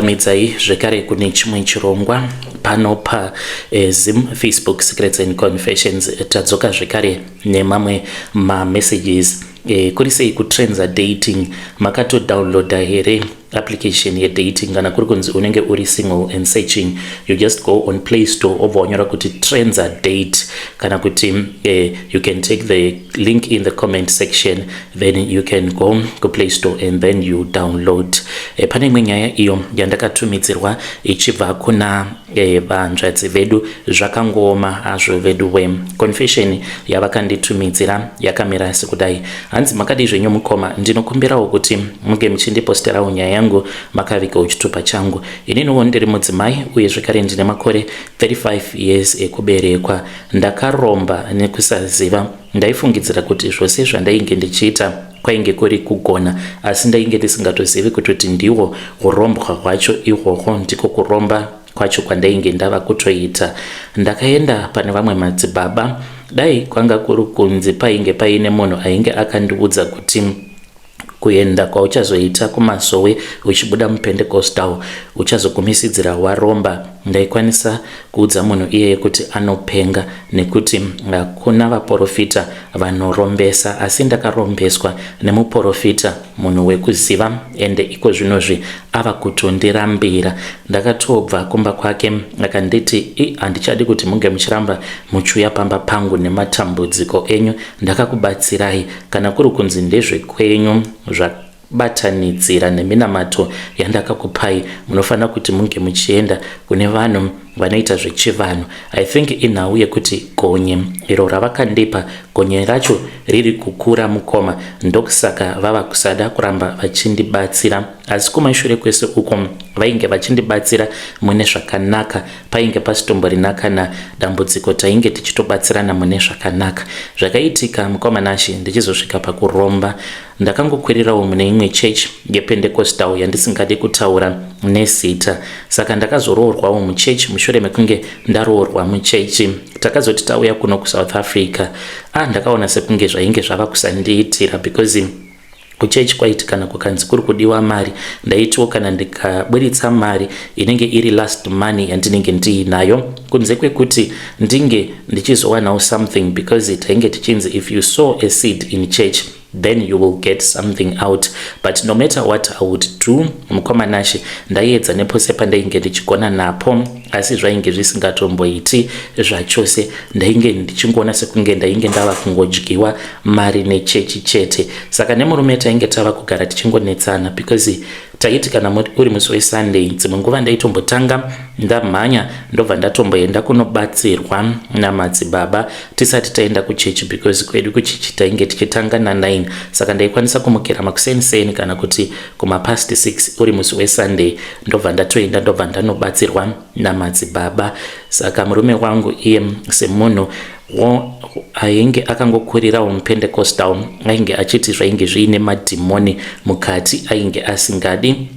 Midzai zvekare kune chimwe chirongwa pano pa eh, Zim Facebook Secrets and Confessions. Tadzoka zvekare nemamwe mamessages. Kuri sei kutrendza dating? Makatodownloada here application yedating? Kana kuri kunzi unenge uri single and searching, you just go on Play Store, obva wanyora kuti Trendza Date, kana kuti you can take the link in the comment section, then you can go kuPlay Store and then you download. Pane imwe nyaya iyo yandakatumidzirwa ichibva kuna vanzvadzi vedu. Zvakangooma hazvo vedu we. Confession yavakanditumidzira yakamira sekudai. Hanzi, "Makadii zvenyu mukoma? Ndinokumbirawo kuti muge muchindiposterawo nyaya yangu makavigawo chitupa changu. Ininiwo ndiri mudzimai uye zvekare ndine makore 35 years ekuberekwa. Ndakaromba nekusaziva. Ndaifungidzira kuti zvose zvandainge ndichiita kwainge kuri kugona, asi ndainge ndisingatozivi kutoti ndiwo urombwa hwacho ihwohwo, ndiko kuromba kwacho kwandainge ndava kutoita. Ndakaenda pane vamwe madzibaba. Dai kwanga kuri kunzi painge paine munhu ainge akandiudza kuti kuenda kwauchazoita kumasowe uchibuda muPentecostal uchazogumisidzira waromba, ndaikwanisa kuudza munhu iyeye kuti anopenga, nekuti hakuna vaprofita vanorombesa. Asi ndakarombeswa nemuprofita, munhu wekuziva, ende iko zvinozvi ava kutondirambira. Ndakatobva kumba kwake akanditi, 'I handichadi kuti munge muchiramba muchiuya pamba pangu nematambudziko enyu. Ndakakubatsirai. Kana kuri kunzi ndezvekwenyu zvabatanidzira neminamato yandakakupai, munofanira kuti munge muchienda kune vanhu vanoita zvechivanhu.' I think inhau yekuti gonye iro ravakandipa, gonye racho riri kukura mukoma, ndokusaka vava kusada kuramba vachindibatsira. Asi kumashure kwese uko vainge vachindibatsira mune zvakanaka, painge pasitomborina kana dambudziko, tainge tichitobatsirana mune zvakanaka. Zvakaitika mukoma Nashe, ndichizosvika pakuromba, ndakangokwirirawo mune imwe chechi yePentecostal yandisingadi kutaura nezita. Saka ndakazoroorwawo muchechi. Mushure mekunge ndaroorwa muchechi, takazoti tauya kuno kuSouth Africa, ndakaona sekunge zvainge zvava kusandiitira, because kuchechi kwaiti kana kukanzi kuri kudiwa mari, ndaitiwo kana ndikaburitsa mari inenge iri last money yandinenge ndiinayo, kunze kwekuti ndinge ndichizowanawo something, because tainge tichinzi if you sow a seed in church, then you will get something out. But no matter what I would do, mukoma Nashe, ndaiedza nepose pandainge ndichigona napo, asi zvainge zvisingatomboiti zvachose. Ndainge ndichingoona sekunge ndainge ndava kungodyiwa mari nechechi chete. Saka nemurume tainge tava kugara tichingonetsana, because taiti kana uri musi weSunday, dzimwe nguva ndaitombotanga ndamhanya, ndobva ndatomboenda kunobatsirwa namadzibaba tisati taenda kuchechi, because kwedu kuchechi tainge tichitanga na9. Saka ndaikwanisa kumukira makuseniseni kana kuti kumapast 6 uri musi weSunday, ndobva ndatoenda, ndobva ndanobatsirwa namadzibaba. Saka murume wangu iye semunhu ainge akangokurirawo muPentecostal, ainge achiti zvainge zviine madhimoni mukati, ainge asingadi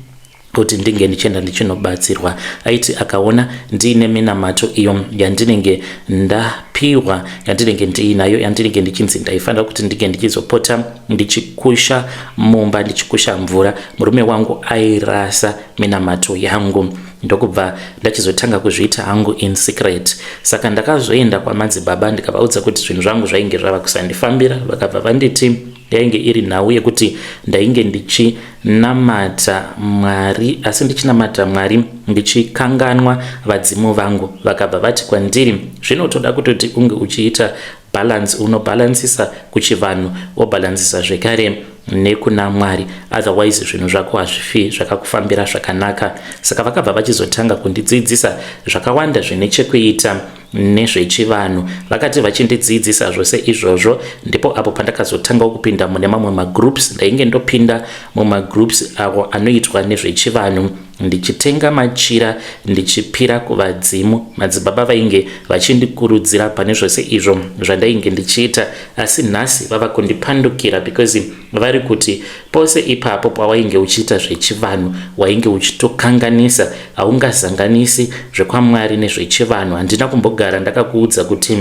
kuti ndinge ndichienda ndichinobatsirwa. Aiti akaona ndiine minamato iyo yandinenge ndapiwa, yandinenge ndiinayo, yandinenge ndichinzi ndaifanira kuti ndinge ndichizopota ndichikusha mumba, ndichikusha mvura, murume wangu airasa minamato yangu, ndokubva ndachizotanga kuzviita hangu in secret. Saka ndakazoenda kwamadzibaba, ndikavaudza kuti zvinhu zvangu zvainge zvava kusandifambira. Vakabva vanditi yainge iri nhau yekuti ndainge ndichinamata Mwari, asi ndichinamata Mwari ndichikanganwa vadzimu vangu. Vakabva vati kwandiri, zvinotoda kutoti unge uchiita balance, unobhalansisa kuchivanhu, wobhalansisa zvekare nekuna Mwari, otherwise zvinhu zvako hazvifi zvakakufambira zvakanaka. Saka vakabva vachizotanga kundidzidzisa zvakawanda zvine chekuita nezvechivanhu. Vakati vachindidzidzisa zvose izvozvo, ndipo apo pandakazotangawo kupinda mune mamwe magroups. Ndainge ndopinda mumagroups avo anoitwa nezvechivanhu, ndichitenga machira, ndichipira kuvadzimu. Madzibaba vainge vachindikurudzira pane zvose izvo zvandainge ndichiita, asi nhasi vava kundipandukira, because vari kuti pose ipapo pawainge uchiita zvechivanhu wainge uchitokanganisa, haungazanganisi zvekwaMwari nezvechivanhu. Handina kumbogara ndakakuudza kuti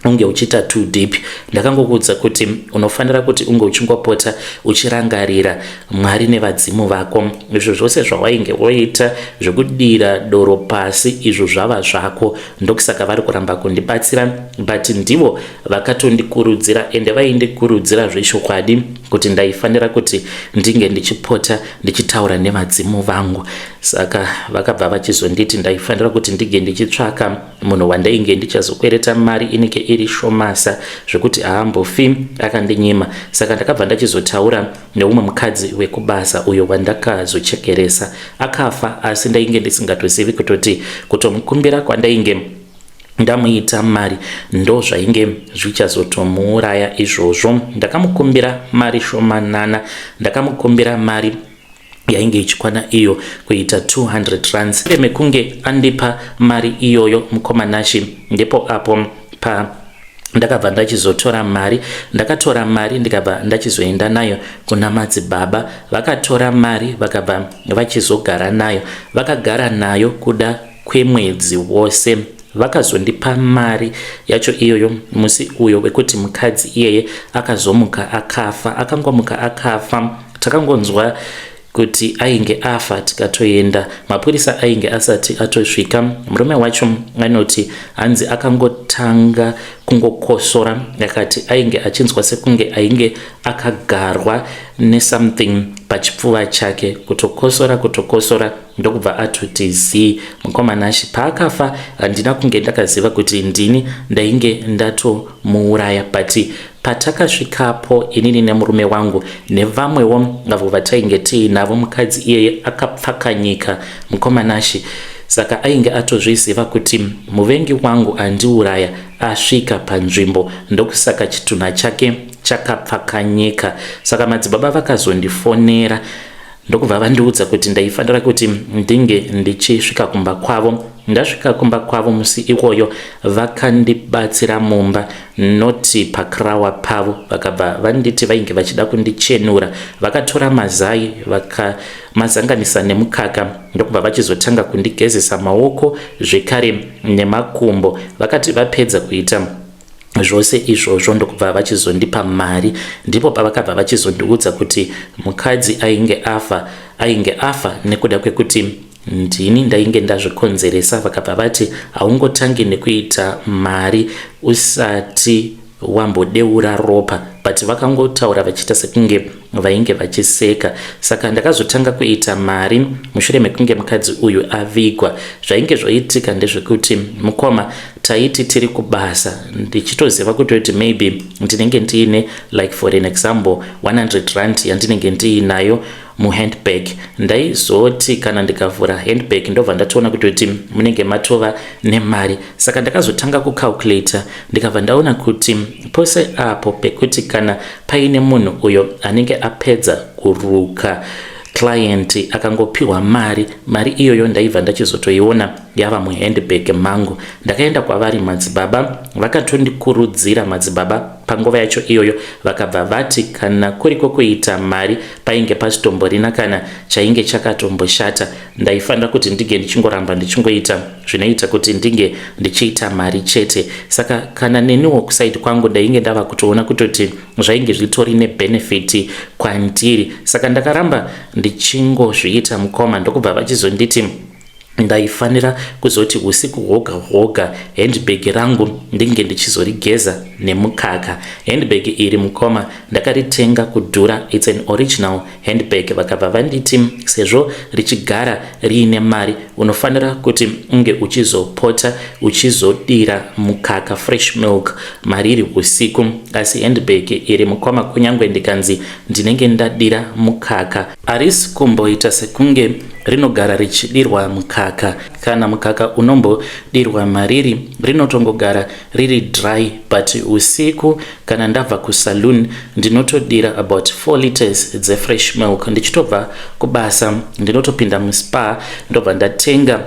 Unge uchiita too deep. Ndakangokuudza kuti unofanira kuti unge uchingopota uchirangarira Mwari nevadzimu vako. Izvo zvose zvawainge woita zvekudira doro pasi, izvo zvava zvako. Ndokusaka vari kuramba kundibatsira, but ndivo vakatondikurudzira, ende vaindikurudzira zvechokwadi kuti ndaifanira kuti ndinge ndichipota ndichitaura nevadzimu vangu. Saka vakabva vachizonditi ndaifanira kuti ndinge ndichitsvaka munhu wandainge ndichazokwereta mari inenge iri shomasa zvekuti haambofi akandinyima. Saka ndakabva ndachizotaura neumwe mukadzi wekubasa uyo wandakazochekeresa akafa, asi ndainge ndisingatozivi kutoti kutomukumbira kwandainge ndamuita mari ndo zvainge zvichazotomuuraya izvozvo. Ndakamukumbira mari shomanana, ndakamukumbira mari yainge ichikwana iyo kuita 200 rands. Mekunge andipa mari iyoyo, mukoma Nashi, ndipo apo pa ndakabva ndachizotora mari. Ndakatora mari, ndikabva ndachizoenda nayo kuna madzibaba. Vakatora mari, vakabva vachizogara nayo. Vakagara nayo kuda kwemwedzi wose. Vakazondipa mari yacho iyoyo musi uyo wekuti mukadzi iyeye akazomuka akafa. Akangomuka akafa, takangonzwa kuti ainge afa, tikatoenda. Mapurisa ainge asati atosvika. Murume wacho anoti hanzi akangotanga kungokosora, akati ainge achinzwa sekunge ainge akagarwa nesomething pachipfuva chake, kutokosora, kutokosora, ndokubva atoti zii. Mukoma Nashi, paakafa handina kunge ndakaziva kuti ndini ndainge ndatomuuraya, but patakasvikapo inini nemurume wangu nevamwewo avo vatainge tiinavo, mukadzi iyeye akapfakanyika, mukoma Nashi. Saka ainge atozviziva kuti muvengi wangu andiuraya asvika panzvimbo, ndokusaka chitunha chake chakapfakanyika. Saka madzibaba vakazondifonera, ndokubva vandiudza kuti ndaifanira kuti ndinge ndichisvika kumba kwavo. Ndasvika kumba kwavo musi iwoyo, vakandibatsira mumba, noti pakrawa pavo. Vakabva vanditi vainge vachida kundichenura. Vakatora mazai, vakamazanganisa nemukaka, ndokubva vachizotanga kundigezesa maoko zvekare nemakumbo. Vakati vapedza kuita zvose izvozvo, ndokubva vachizondipa mari. Ndipo pavakabva vachizondiudza kuti mukadzi ainge afa, ainge afa nekuda kwekuti ndini ndainge ndazvikonzeresa. Vakabva vati haungotangi nekuita mari usati wambodeura ropa, but vakangotaura vachiita sekunge vainge vachiseka. Saka ndakazotanga kuita mari mushure mekunge mukadzi uyu avigwa. Zvainge zvoitika ndezvekuti, mukoma, taiti tiri kubasa, ndichitoziva kutoti maybe ndinenge ndiine, like for an example, 100 rand yandinenge ndiinayo muhandbag. Ndaizoti kana ndikavhura handbag, ndobva ndatoona kutoti munenge matova nemari. Saka ndakazotanga kucalculata, ndikabva ndaona kuti pose apo pekuti kana paine munhu uyo anenge apedza kuruka client akangopiwa mari, mari iyoyo ndaibva ndachizotoiona yava muhandbag mangu. Ndakaenda kwavari madzibaba, vakatondikurudzira. Madzibaba panguva yacho iyoyo vakabva vati kana kuriko kuita mari painge pasitomborina kana chainge chakatomboshata. Ndaifanira kuti ndinge ndichingoramba ndichingoita zvinoita kuti ndinge ndichiita mari chete. Saka kana neniwo kuside kwangu ndainge ndava kutoona kutoti zvainge zvitori nebenefit kwandiri. Saka ndakaramba ndichingozviita, mukoma. Ndokubva vachizonditi ndaifanira kuzoti usiku hwoga hwoga handbag rangu ndinge ndichizorigeza nemukaka. Handbag iri, mukoma, ndakaritenga kudhura. It's an original handbag. Vakabva vanditi sezvo richigara riine mari, unofanira kuti unge uchizopota uchizodira mukaka, fresh milk, mariri usiku. Asi handbag iri, mukoma, kunyange ndikanzi ndinenge ndadira mukaka, harisi kumboita sekunge rinogara richidirwa mukaka. Kana mukaka unombodirwa mariri, rinotongogara riri dry. But usiku kana ndabva kusaloon, ndinotodira about 4 liters dzefresh milk. Ndichitobva kubasa, ndinotopinda muSpar, ndobva ndatenga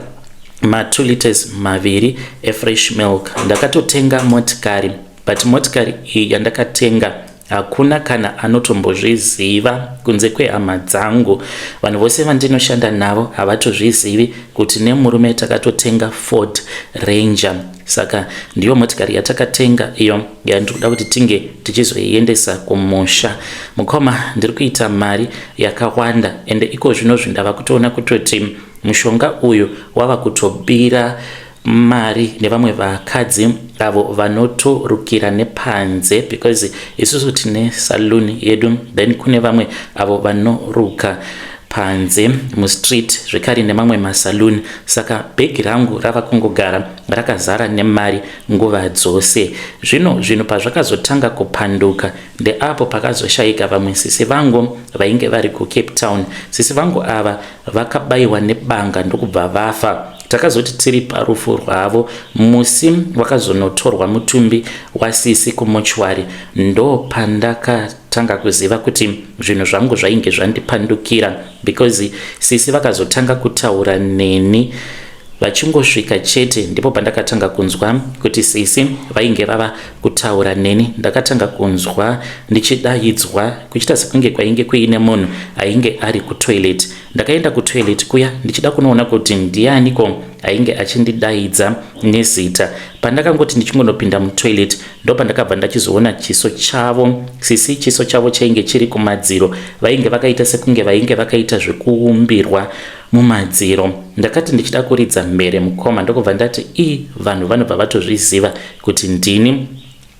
ma2 liters maviri efresh milk. Ndakatotenga motikari, but motikari iyi yandakatenga Hakuna kana anotombozviziva kunze kwehama dzangu. Vanhu vose vandinoshanda navo havatozvizivi kuti nemurume takatotenga Ford Ranger. Saka ndiyo motikari yatakatenga iyo yandiri kuda kuti tinge tichizoiendesa kumusha. Mukoma, ndiri kuita mari yakawanda ende iko zvinozvi ndava kutoona kutoti mushonga uyu wava kutobira mari nevamwe vakadzi avo vanotorukira nepanze because isusu tine saloon yedu, then kune vamwe avo vanoruka panze mustreet zvekare nemamwe masaloon. Saka bhegi rangu rava kungogara rakazara nemari nguva dzose. Zvino zvinhu pazvakazotanga kupanduka ndeapo pakazoshayika vamwe sisi vangu vainge vari kuCape Town. Sisi vangu ava vakabayiwa nebanga ndokubva vafa. Takazoti tiri parufu rwavo musi wakazonotorwa mutumbi wasisi kumochwari, ndopandakatanga kuziva kuti zvinhu zvangu zvainge zvandipandukira, because sisi vakazotanga kutaura neni vachingosvika chete. Ndipo pandakatanga kunzwa kuti sisi vainge vava kutaura neni. Ndakatanga kunzwa ndichidaidzwa, kuchiita sekunge kwainge kuine munhu ainge ari kutoilet. Ndakaenda kutoilet kuya ndichida kunoona kuti ndianiko ainge achindidaidza nezita. Pandakangoti ndichingonopinda mutoilet, ndopandakabva ndachizoona chiso chavo sisi. Chiso chavo chainge chiri kumadziro, vainge vakaita sekunge vainge vakaita zvekuumbirwa mumadziro. Ndakati ndichida kuridza mhere, mukoma, ndokubva ndati i vanhu vanobva vatozviziva kuti ndini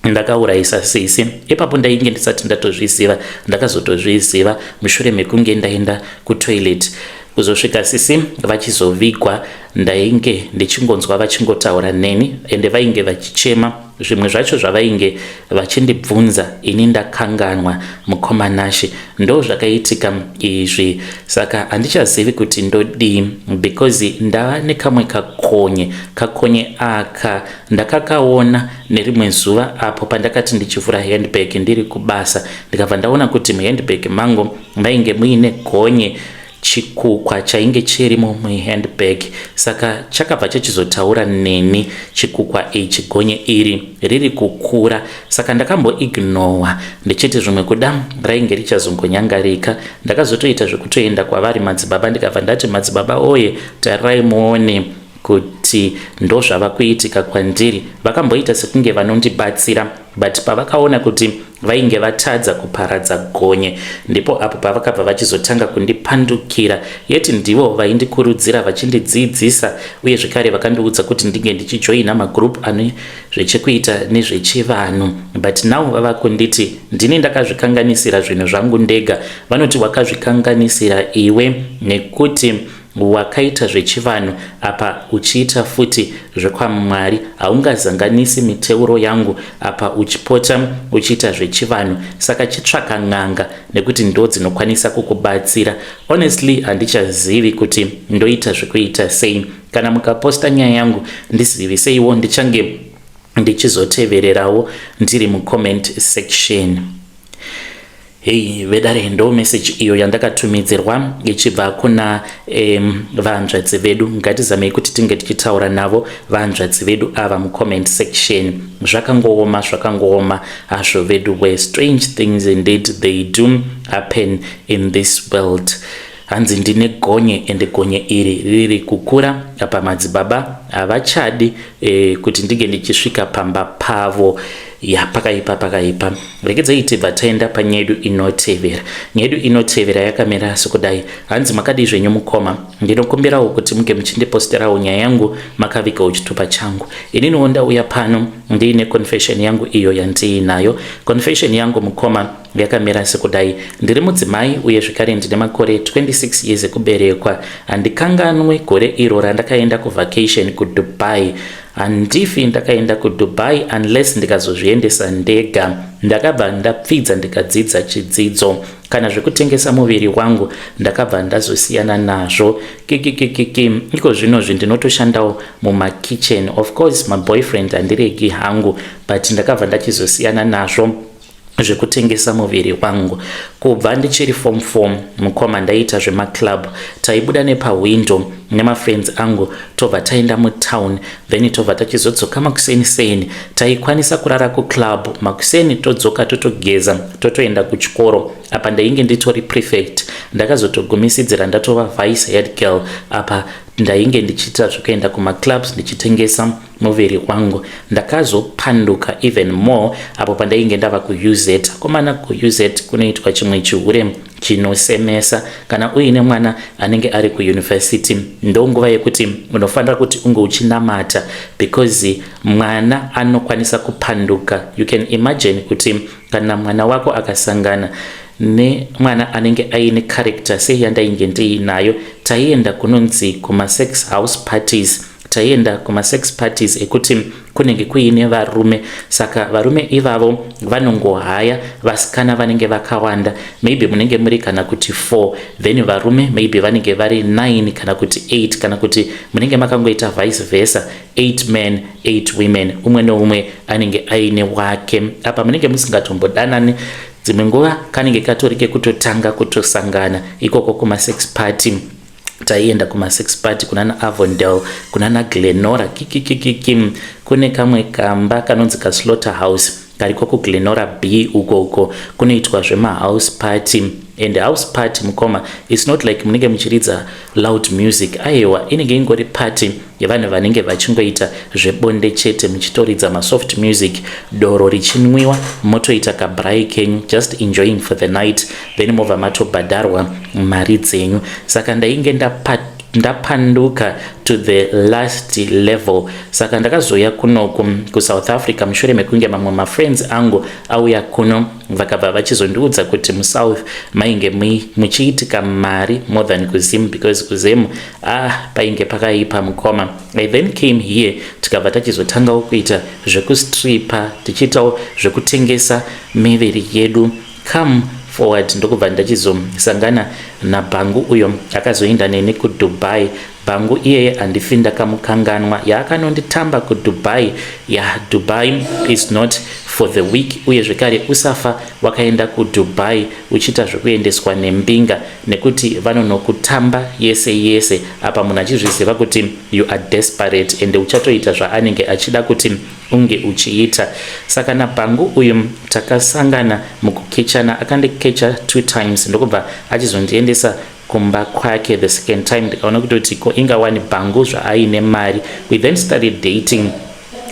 ndakaurayisa sisi. Ipapo ndainge ndisati ndatozviziva. Ndakazotozviziva mushure mekunge ndaenda kutoilet. Kuzosvika sisi vachizovigwa, ndainge ndichingonzwa vachingotaura neni, ende vainge vachichema. Zvimwe zvacho zvavainge vachindibvunza ini ndakanganwa. Mukoma Nashe, ndo zvakaitika izvi, saka handichazivi kuti ndodii because ndava nekamwe kakonye. Kakonye aka ndakakaona nerimwe zuva apo pandakati ndichivhura handbag ndiri kubasa, ndikabva ndaona kuti muhandbag mangu mainge muine gonye, chikukwa chainge chirimo muhandbag. Saka chakabva chachizotaura neni chikukwa ichi. Gonye iri riri kukura, saka ndakamboignowa ndichiti zvimwe kuda rainge richazongonyangarika. Ndakazotoita zvekutoenda kwavari madzibaba, ndikabva ndati, "Madzibaba oye, tarirai muone kuti ndozvava kuitika kwandiri." Vakamboita sekunge vanondibatsira, but pavakaona kuti vainge vatadza kuparadza gonye, ndipo apo pavakabva vachizotanga kundipandukira. Yeti ndivo vaindikurudzira, vachindidzidzisa, uye zvekare vakandiudza kuti ndinge ndichijoina magroup ane zvechekuita nezvechivanhu, but now vava kunditi ndini ndakazvikanganisira zvinhu zvangu ndega. Vanoti, "Wakazvikanganisira iwe nekuti wakaita zvechivanhu apa uchiita futi zvekwamwari. Haungazanganisi miteuro yangu apa uchipota uchiita zvechivanhu. Saka chitsvaka n'anga nekuti ndo dzinokwanisa kukubatsira." Honestly, handichazivi kuti ndoita zvekuita sei. Kana mukaposta nyaya yangu, ndiziviseiwo, ndichange ndichizotevererawo ndiri mucomment section. Hei vedare, ndo message iyo yandakatumidzirwa ichibva kuna vanzvadzi vedu. Ngatizamei kuti tinge tichitaura navo vanzvadzi vedu ava mucomment section. Zvakangooma, zvakangooma hazvo vedu where strange things indeed they do happen in this world. Hanzi ndine gonye, ende gonye iri riri kukura. Apa madzibaba havachadi kuti ndinge ndichisvika pamba pavo. Ya, pakaipa, pakaipa. Regedzai tibva taenda panyedu inotevera. Nyedu inotevera yakamira sekudai. Hanzi, "Makadii zvenyu mukoma? Ndinokumbirawo kuti muge muchindiposterawo nyaya yangu makavigawo chitupa changu. Ininiwo ndauya pano ndiine confession yangu iyo yandiinayo. Confession yangu, mukoma, yakamira sekudai. Ndiri mudzimai uye zvekare ndine makore 26 years ekuberekwa. Handikanganwe gore iro randakaenda kuvacation kuDubai. Handifi ndakaenda kuDubai unless ndikazozviendesa ndega. Ndakabva ndapfidza, ndikadzidza chidzidzo. Kana zvekutengesa muviri wangu ndakabva ndazosiyana nazvo. Kikikikiki, iko zvinozvi ndinotoshandawo mumakitchen. Of course maboyfriend handiregi hangu, but ndakabva ndachizosiyana nazvo." Zvekutengesa muviri wangu kubva ndichiri form 4, mukoma, ndaiita zvemaclub. Taibuda nepahwindo nemafriends angu, tobva taenda mutown, then tobva tachizodzoka makuseni seni. Taikwanisa kurara kuclub, makuseni todzoka, totogeza, totoenda kuchikoro. Apa ndainge nditori prefect, ndakazotogumisidzira ndatova vice head girl. Apa ndainge ndichiita zvekuenda kumaclubs ndichitengesa muviri wangu. Ndakazopanduka even more apo pandainge ndava kuUZ. Akomana, kuUZ kunoitwa chimwe chihure chinosemesa. Kana uine mwana anenge ari kuuniversity, ndonguva yekuti unofanira kuti unge uchinamata, because mwana anokwanisa kupanduka. You can imagine kuti kana mwana wako akasangana nemwana anenge aine character seyandainge ndiinayo. Taienda kunonzi kumasex house parties. Taienda kumasex parties ekuti kunenge kuine varume, saka varume ivavo vanongohaya vasikana vanenge vakawanda. Maybe munenge muri kana kuti 4, then varume maybe vanenge vari 9 kana kuti 8, kana kuti munenge makangoita vice versa, 8 men, 8 women. Umwe neumwe anenge aine wake. Apa munenge musingatombodanani. Dzimwe nguva kanenge katori kekutotanga kutosangana ikoko kumasex party. Taienda kumasex party kunana Avondale, kunana Glenora, kikikikiki. Kune kamwe kamba kanonzi kaSlaughter House kariko kuGlenora B uko. Uko kunoitwa zvemahouse party, and house party, mukoma, it's not like munenge muchiridza loud music. Aiwa, inenge ingori party yevanhu vanenge vachingoita zvebonde chete, muchitoridza masoft music, doro richinwiwa, motoita kabraai kenyu, just enjoying for the night, then mobva matobhadharwa mari dzenyu. Saka ndainge ndapanduka to the last level. Saka ndakazoya kunoku kuSouth Africa mushure mekunge mamwe mafriends angu auya kuno, vakabva vachizondiudza kuti muSouth mainge muchiitika mari more than kuZim, because kuZim, ah, painge pakaipa, mukoma. I then came here, tikabva tachizotangawo kuita zvekustripa, tichiitawo zvekutengesa miviri yedu. Come forward, ndokubva ndachizosangana nabhangu uyo akazoenda neni kuDubai. Bhangu iyeye handifi ndakamukanganwa, yaakanonditamba kuDubai. Ya, Dubai is not for the weak. Uye zvekare usafa wakaenda kuDubai uchiita zvekuendeswa nembinga, nekuti vanonokutamba yese yese. Apa munhu achizviziva kuti you are desperate and uchatoita zvaanenge achida kuti unge uchiita. Saka nabhangu uyu takasangana mukukechana. Akandikecha two times, ndokubva achizondiendesa kumba kwake. The second time ndikaona kutoti ko ingawani bhangu zvaaine mari. We then started dating.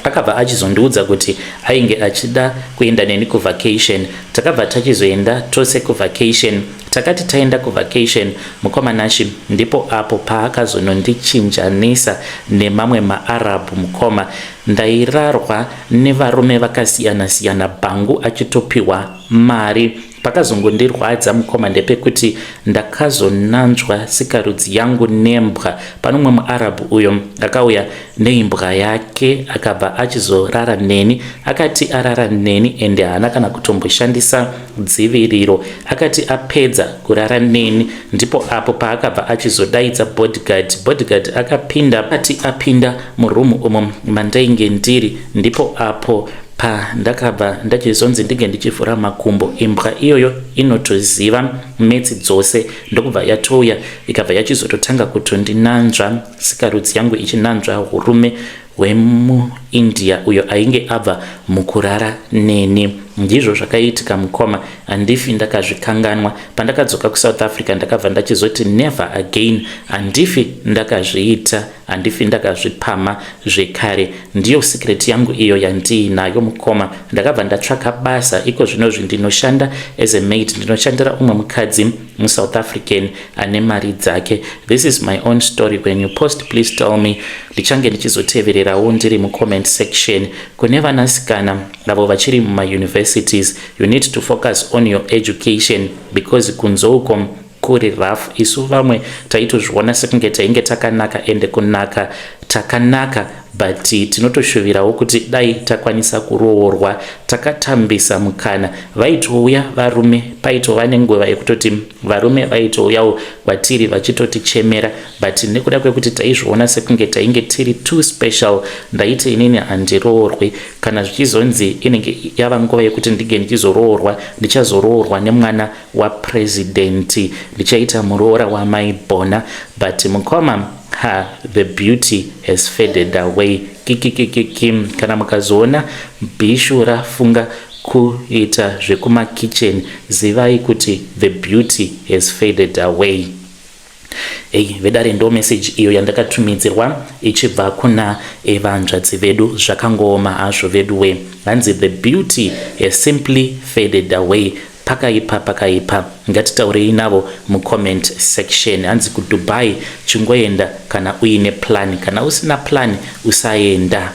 Akabva achizondiudza kuti ainge achida kuenda neni kuvacation. Takabva tachizoenda tose kuvacation. Takati taenda kuvacation, mukoma Nashi, ndipo apo paakazonondichinjanisa nemamwe maArabhu. Mukoma, ndairarwa nevarume vakasiyana-siyana, bhangu achitopiwa mari. Pakazongondirwadza, mukoma, ndepekuti ndakazonanzwa sikarudzi yangu nembwa. Pane umwe muArabhu uyo akauya neimbwa yake, akabva achizorara neni. Akati arara neni, ende haana kana kutomboshandisa dziviriro. Akati apedza kurara neni, ndipo apo paakabva achizodaidza bodyguard. Bodyguard akapinda. Ati apinda murumu umo mandainge ndiri, ndipo apo pandakabva ndachizonzi ndinge ndichivhura makumbo. Imbwa iyoyo inotoziva metsi dzose, ndokubva yatouya, ikabva yachizototanga kutondinanzva sikarudzi yangu, ichinanzva urume hwemuIndia uyo ainge abva mukurara neni. Ndizvo zvakaitika, mukoma, handifi ndakazvikanganwa. Pandakadzoka kuSouth Africa, ndakabva ndachizoti never again, handifi ndakazviita, handifi ndakazvipama zvekare. Ndiyo secret yangu iyo yandiinayo, mukoma. Ndakabva ndatsvaka basa. Iko zvinozvi ndinoshanda as a maid, ndinoshandira umwe mukadzi muSouth African ane mari dzake. This is my own story. When you post, please tell me. Ndichange ndichizotevererawo ndiri mucomment section. Kune vanasikana avo vachiri mumauniversities, you need to focus on your education, because kunze uko kuri rough. Isu vamwe taitozviona sekunge tainge takanaka, ende kunaka Takanaka, but tinotoshuvirawo kuti dai takwanisa kuroorwa. Takatambisa mukana. Vaitouya varume, paitova nenguva yekutoti varume vaitouyawo kwatiri vachitotichemera, but nekuda kwekuti taizviona sekunge tainge tiri too special, ndaiti inini handiroorwi. Kana zvichizonzi inenge yava nguva yekuti ndinge ndichizoroorwa, ndichazoroorwa nemwana wapurezidendi, ndichaita muroora wamaibhona. But mukoma, ha, the beauty has faded away. Kikikikiki. Kana mukazoona bhishu rafunga kuita zvekumakicheni, zivai kuti the beauty has faded away. Ei vedare, ndo meseji iyo yandakatumidzirwa ichibva kuna vanzvadzi vedu. Zvakangooma hazvo vedu we. Hanzi the beauty has simply faded away. Pakaipa, pakaipa. Ngatitaurei navo mucomment section. Hanzi kuDubai chingoenda kana uine plan, kana usina plan usaenda.